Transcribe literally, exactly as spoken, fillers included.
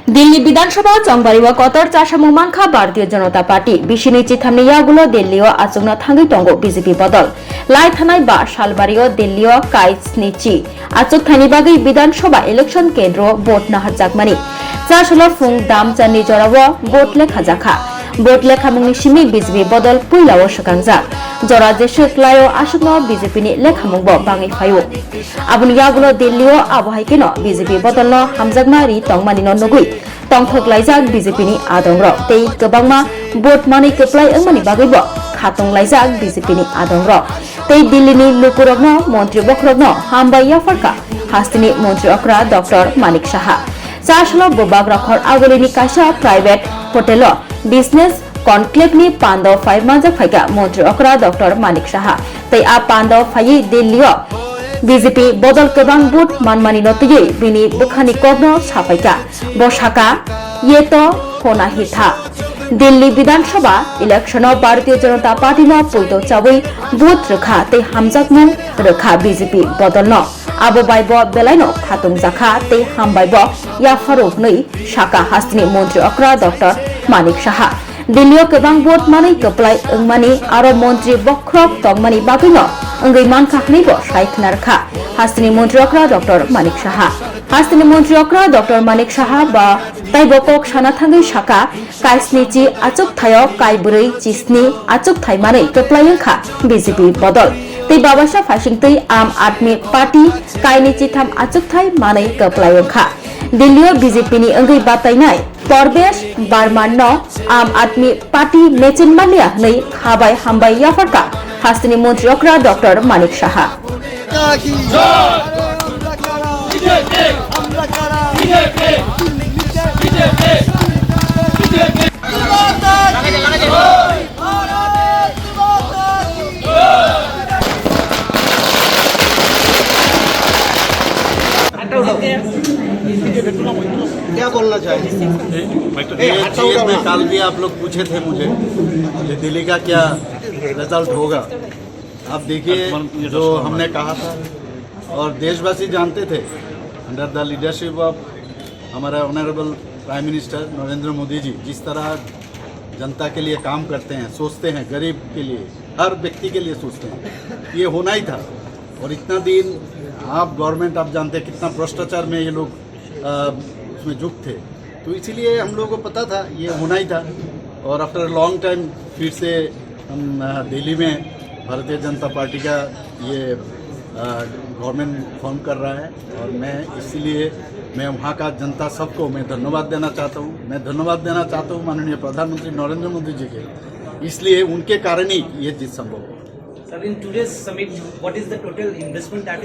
Delhi Bidhan Sabha chongbario kotor chasamung mankha Bharatiya Janata Party. Bisini chithamni yagulo Delhi o achukna thangwi tongo B J P bodol. Lai thanai ba salbario Delhi o kai sni chi achuk thani bagwi Bidhan Sabha election kendro vote naharjakmani. Chasalo phung dam chani jorao vote lekha jakha. Vote lekhamungni simi B J P bodol puilao swkangjak. Jora jeswk laio aswkno B J P ni lekhamungbo bangwi phaio. Aboni yagulo Delhi o abo hai kheno B J P bodolno hamjakma ri tongmani no nugwi tongthok laijak B J P ni adongrok tei kwbangma vote manwi kwplai wngmani bagwibo khatung laijak B J P ni adongrok tei Delhi ni lukurokno montri bokhorokno hambai yapharkha hasteni montri okra Doctor Manik Saha. Chasalo bwbak rakhor agulini kaisa private hotel o business conclave ni pando phai manjak phaikha montri okra Doctor Manik Saha. Tei a pando phaiwi Delhi o B J P bodol kwbang vote manmani no twiwi bini bwkhani kokno saphaikha. Bo saka, "Ye to hona hi tha." Delhi Bidhan Sabha election o Bharatiya Janata Party no poito chawi vote rwkha tei hamjakmung rwkha B J P bodolno. Abo bai bo belaino khatung jakha tei hambai bo yapharo hwnwi saka hasteni montri okra Doctor Manik Saha. Delhi o kwbang vote manwi kwplai wngmani aro montri bokhorok tongmani bagwino wngwi mankha hwnwi bo sai khna rwkha hasteni montri okra Doctor Manik Saha. Hasteni montri okra Doctor Manik Saha ba taibo kok sana thangwi saka, kaisni chi achuk thaio kai bwrwi chisni achuk thai manwi kwplai wngkha B J P bodol. Tei babaisa phaising twi Aam Aadmi Party kaini chitham achuk thai manwi kwplai wngkha. Delhi o B J P ni wngwi batainai Parvesh Barman no Aam Aadmi Party mechin maliya hwnwi khabai hambai yapharkha hasteni montri okra Doctor Manik Saha. क्या बोलना चाहेंगे? ये, ये चीज़ में कल भी आप लोग पूछे थे मुझे कि दिल्ली का क्या रिजल्ट होगा। आप देखिए, जो हमने कहा था और देशवासी जानते थे, under the leadership of हमारे ऑनरेबल प्राइम मिनिस्टर नरेंद्र मोदी जी जिस तरह जनता के लिए काम करते हैं, सोचते हैं, गरीब के लिए, हर व्यक्ति के लिए सोचते हैं, ये होना ही था। और इतना दिन आप गवर्नमेंट, आप जानते हैं कितना भ्रष्टाचार में ये लोग, अ, उसमें जुक्त थे, तो इसीलिए हम लोगों को पता था ये होना ही था। और आफ्टर लॉन्ग टाइम फिर से हम, अ, दिल्ली में भारतीय जनता पार्टी का ये, अ, गवर्नमेंट फॉर्म कर रहा है और मैं इसीलिए मैं वहाँ का जनता सबको मैं धन्यवाद देना चाहता हूँ। मैं धन्यवाद देना चाहता हूँ माननीय प्रधानमंत्री नरेंद्र मोदी जी के, इसलिए उनके कारण ही ये चीज़ संभव हुआ। Sir, in today's summit, what is the total investment that